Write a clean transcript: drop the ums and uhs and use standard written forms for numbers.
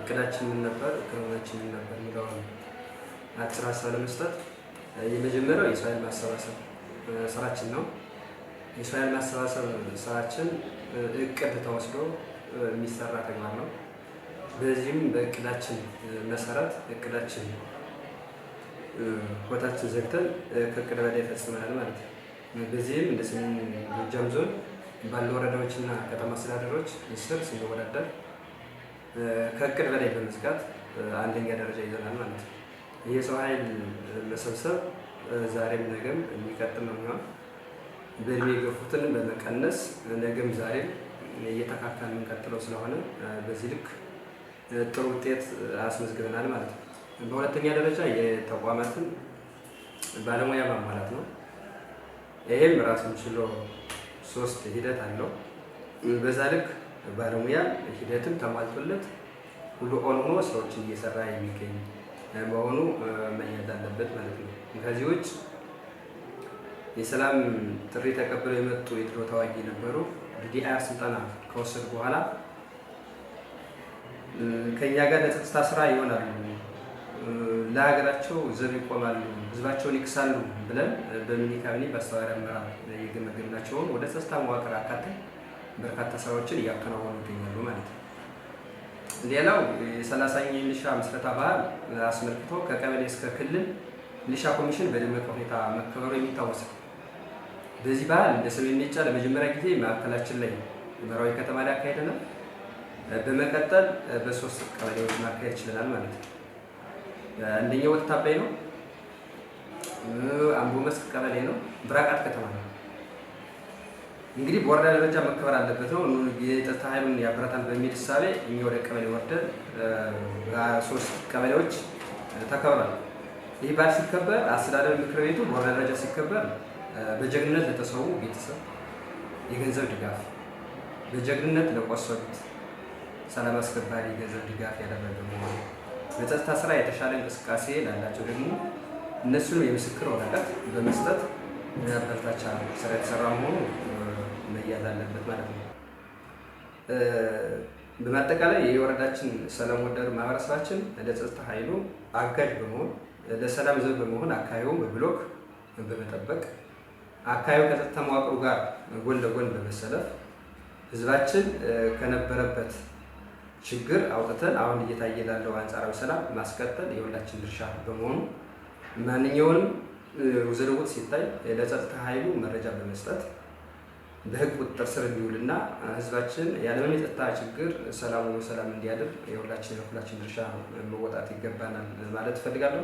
እቅዳችን ምን ነበር፣ ክንውናችን ምን ነበር የሚለውን አጭር ሀሳብ ለመስጠት የመጀመሪያው የሰው ኃይል ማሰባሰብ ስራችን ነው። የሰው ኃይል ማሰባሰብ ስራችን እቅድ ተወስዶ የሚሰራ ተግባር ነው። በዚህም በእቅዳችን መሰረት እቅዳችን ኮታችን ዘግተን ከእቅድ በላይ ፈጽመናል ማለት ነው። በዚህም እንደ ሰሜን ጎጃም ዞን ባሉ ወረዳዎችና ከተማ አስተዳደሮች ስር ስንወዳደር ከእቅድ በላይ በመዝጋት አንደኛ ደረጃ ይዘናል ማለት ነው። ይህ የሰው ኃይል መሰብሰብ ዛሬም ነገም የሚቀጥል ነው የሚሆን። በእድሜ የገፉትን በመቀነስ ነገም ዛሬም እየተካካን የምንቀጥለው ስለሆነ በዚህ ልክ ጥሩ ውጤት አስመዝግበናል ማለት ነው። በሁለተኛ ደረጃ የተቋማትን ባለሙያ ማሟላት ነው። ይሄም ራሱን ችሎ ሶስት ሂደት አለው። በዛ ልክ ባለሙያ ሂደትም ተሟልቶለት ሁሉ on ሆኖ ስራዎችን እየሰራ የሚገኝ መሆኑ መያዝ አለበት ማለት ነው። ከዚህ ውጭ የሰላም ጥሪ ተቀብለው የመጡ የድሮ ተዋጊ የነበሩ DDR ስልጠና ከወሰዱ በኋላ ከኛ ጋር ለጸጥታ ስራ ይሆናሉ፣ ለሀገራቸው ዘብ ይቆማሉ፣ ህዝባቸውን ይክሳሉ ብለን በሚኒ ካቢኔ በአስተባባሪ አመራር የገመገምናቸውን ወደ ጸጥታ መዋቅር አካተን በርካታ ስራዎችን እያከናወኑ ይገኛሉ ማለት ነው። ሌላው የ30ኛ የሚሊሻ ምስረታ በዓል አስመልክቶ ከቀበሌ እስከ ክልል ሚሊሻ ኮሚሽን በደመቀ ሁኔታ መከበሩ የሚታወስ ነው። በዚህ በዓል እንደ ሰሜን ሜጫ ለመጀመሪያ ጊዜ ማዕከላችን ላይ መራዊ ከተማ ላይ አካሄደናል። በመቀጠል በሶስት ቀበሌዎች ማካሄድ ችለናል ማለት ነው። አንደኛው ወተት አባይ ነው፣ አምቦ መስክ ቀበሌ ነው፣ ብራቃት ከተማ ነው። እንግዲህ በወረዳ ደረጃ መከበር አለበት ነው፣ የጸጥታ ኃይሉን ያበረታል በሚል እሳቤ እኛ ወደ ቀበሌ ወርደን በሶስት ቀበሌዎች ተከብሯል። ይህ በዓል ሲከበር አስተዳደር ምክር ቤቱ በወረዳ ደረጃ ሲከበር በጀግንነት ለተሰዉ ቤተሰብ የገንዘብ ድጋፍ፣ በጀግንነት ለቆሰሉት ሰላም አስከባሪ የገንዘብ ድጋፍ ያደረገ መሆኑ፣ በጸጥታ ስራ የተሻለ እንቅስቃሴ ላላቸው ደግሞ እነሱንም የምስክር ወረቀት በመስጠት ማበረታቻ ስራ የተሰራ መሆኑ መያዝ አለበት ማለት ነው። በማጠቃላይ የወረዳችን ሰላም ወዳዱ ማህበረሰባችን ለጸጥታ ኃይሉ አጋዥ በመሆን፣ ለሰላም ዘብ በመሆን፣ አካባቢውን በብሎክ በመጠበቅ፣ አካባቢው ከጸጥታ መዋቅሩ ጋር ጎን ለጎን በመሰለፍ ህዝባችን ከነበረበት ችግር አውጥተን አሁን እየታየ ላለው አንጻራዊ ሰላም ማስቀጠል የሁላችን ድርሻ በመሆኑ ማንኛውንም ውዝግብ ሲታይ ለጸጥታ ኃይሉ መረጃ በመስጠት በህግ ቁጥጥር ስር እንዲውልና ህዝባችን ያለምንም የጸጥታ ችግር ሰላም ሆኖ ሰላም እንዲያድር የሁላችን የበኩላችን ድርሻ መወጣት ይገባናል ማለት እፈልጋለሁ።